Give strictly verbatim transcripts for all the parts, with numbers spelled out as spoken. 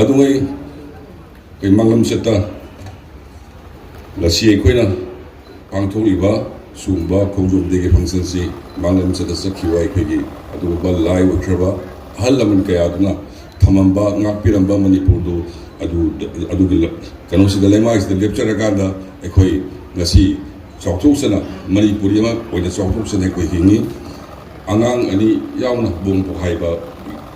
ꯑꯗꯨꯉꯩ ꯑꯩꯈꯣꯏ ꯃꯥꯡꯂꯝ ꯆꯠꯇ ꯉꯁꯤ ꯑꯩꯈꯣꯏꯅ ꯄꯥꯡꯊꯣꯛꯂꯤꯕ ꯁꯤꯒꯨꯝꯕ ꯈꯣꯡꯖꯣꯝ ꯗꯦꯒꯤ ꯐꯪꯁꯟꯁꯤ ꯃꯥꯡꯂꯝ ꯆꯠꯇ ꯆꯠꯈꯤꯕ ꯑꯩꯈꯣꯏꯒꯤ ꯑꯗꯨꯒꯨꯝꯕ ꯂꯥꯏ ꯑꯣꯏꯈ꯭ꯔꯕ ꯑꯍꯜ ꯂꯃꯟ ꯀꯌꯥꯗꯨꯅ ꯊꯝꯃꯝꯕ, ꯉꯥꯛꯄꯤꯔꯝꯕ ꯃꯅꯤꯄꯨꯔꯗꯨ ꯑꯗꯨ, ꯑꯗꯨꯒꯤ ꯂ-, ꯀꯩꯅꯣꯁꯤꯗ, ꯂꯩꯃꯥꯏꯁꯤꯗ ꯂꯦꯞꯆꯔꯀꯥꯟꯗ ꯑꯩꯈꯣꯏ ꯉꯁꯤ ꯆꯥꯎꯊꯣꯛꯆꯅ, ꯃꯅꯤꯄꯨꯔꯤ ꯑꯃ ꯑꯣꯏꯅ ꯆꯥꯎꯊꯣꯛꯆꯅ ꯑꯩꯈꯣꯏ ꯍꯤꯡꯉꯤ꯫ ꯑꯉꯥꯡ ꯑꯅꯤ ꯌꯥꯎꯅ ꯕꯣꯝ ꯄꯣꯈꯥꯏꯕ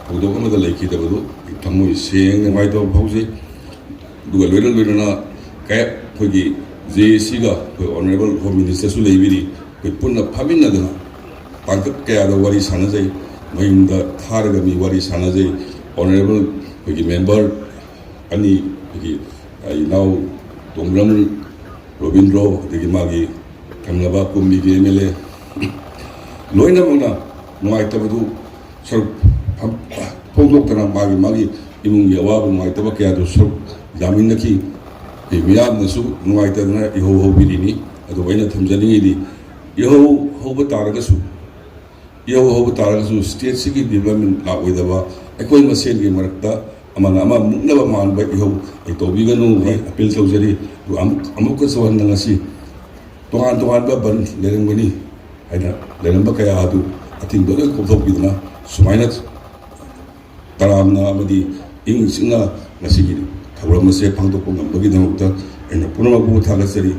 ꯊꯧꯗꯣꯛ ꯑꯃꯗ ꯂꯩꯈꯤꯗꯕꯗꯨ ꯑꯩ ꯊꯃꯣꯏ ꯁꯦꯡꯅ ꯅꯨꯡꯉꯥꯏꯇꯕ ꯐꯥꯎꯖꯩ꯫ ꯑꯗꯨꯒ ꯂꯣꯏꯅ ꯂꯣꯏꯅꯅ ꯀꯌꯥ-, ꯑꯩꯈꯣꯏꯒꯤ ꯖꯦ ꯑꯦ ꯁꯤꯒ ꯑꯩꯈꯣꯏ ꯑꯣꯅꯔꯦꯕꯜ ꯍꯣꯝ ꯃꯤꯅꯤꯁꯇꯔꯁꯨ ꯂꯩꯕꯤꯔꯤ꯫ ꯑꯩꯈꯣꯏ ꯄꯨꯟꯅ ꯐꯝꯃꯤꯟꯅꯗꯅ ꯇꯥꯡꯀꯛ ꯀꯌꯥꯗ ꯋꯥꯔꯤ ꯁꯥꯟꯅꯖꯩ, ꯃꯌꯨꯝꯗ ꯊꯥꯔꯒ ꯃꯤ ꯋꯥꯔꯤ ꯁꯥꯟꯅꯖꯩ꯫ ꯑꯣꯅꯔꯦꯕꯜ ꯑꯩꯈꯣꯏꯒꯤ ꯃꯦꯝꯕꯔ ꯑꯅꯤ, ꯑꯩꯈꯣꯏꯒꯤ, ꯑ, ꯏꯅꯥꯎ ꯇꯣꯡꯕ꯭ꯔꯝ ꯔꯣꯕꯤꯟꯗ꯭ꯔꯣ, ꯑꯗꯒꯤ ꯃꯥꯒꯤ ꯊꯪꯅꯕ ꯀꯨꯝꯕꯤꯒꯤ ꯑꯦꯝ ꯑꯦꯜ ꯑꯦ, ꯂꯣꯏꯅꯃꯛꯅ ꯅꯨꯡꯉꯥꯏꯇꯕꯗꯨ ꯁꯔꯨꯛ ꯐꯝ-, ꯐꯣꯡꯗꯣꯛꯇꯅ ꯃꯥꯒꯤ, ꯃꯥꯒꯤ ꯏꯃꯨꯡꯒꯤ ꯑꯋꯥꯕ ꯅꯨꯡꯉꯥꯏꯇꯕ ꯀꯌꯥꯗꯨ ꯁꯔꯨꯛ ꯌꯥꯃꯤꯟꯅꯈꯤ꯫ ꯑꯩꯈꯣꯏ ꯃꯤꯌꯥꯝꯅꯁꯨ ꯅꯨꯡꯉꯥꯏꯇꯗꯅ ꯏꯍꯧ ꯍꯧꯕꯤꯔꯤꯅꯤ꯫ ꯑꯗꯨꯕꯨ ꯑꯩꯅ ꯊꯝꯖꯅꯤꯡꯉꯤꯗꯤ, ꯏꯍꯧ ꯍꯧꯕ ꯇꯥꯔꯒꯁꯨ, ꯏꯍꯧ ꯍꯧꯕ ꯇꯥꯔꯒꯁꯨ ꯁ꯭ꯇꯦꯠꯁꯤꯒꯤ ꯗꯤꯕ꯭ꯂꯞꯃꯦꯟ ꯂꯥꯛꯑꯣꯏꯗꯕ, ꯑꯩꯈꯣꯏ ꯃꯁꯦꯟꯒꯤ ꯃꯔꯛꯇ ꯑꯃꯅ ꯑꯃ ꯃꯨꯛꯅꯕ ꯃꯥꯟꯕ ꯏꯍꯧ ꯑꯩ ꯇꯧꯕꯤꯒꯅꯨ꯫ ꯑꯩ ꯑꯄꯤꯜ ꯇꯧꯖꯔꯤ꯫ ꯑꯗꯨꯒ ꯑꯃꯨꯛ, ꯑꯃꯨꯛꯀꯁꯨ ꯍꯟꯅ ꯉꯁꯤ ꯇꯣꯉꯥꯟ ꯇꯣꯉꯥꯟꯕ ꯕꯟ ꯂꯩꯔꯝꯒꯅꯤ ꯍꯥꯏꯅ ꯂꯩꯔꯝꯕ ꯀꯌꯥ ꯑꯗꯨ ꯑꯊꯤꯡꯕ ꯂꯣꯏ ꯀꯣꯛꯊꯣꯛꯄꯤꯗꯨꯅ ꯁꯨꯃꯥꯏꯅ ꯇꯔꯥꯝꯅ ꯑꯃꯗꯤ ꯏꯪ ꯆꯤꯛꯅ ꯉꯁꯤꯒꯤ ꯊꯧꯔꯝ ꯑꯁꯦ ꯄꯥꯡꯊꯣꯛꯄ ꯉꯝꯕꯒꯤꯗꯃꯛꯇ ꯑꯩꯅ ꯄꯨꯝꯅꯃꯛꯄꯨ ꯊꯥꯒꯠꯆꯔꯤ꯫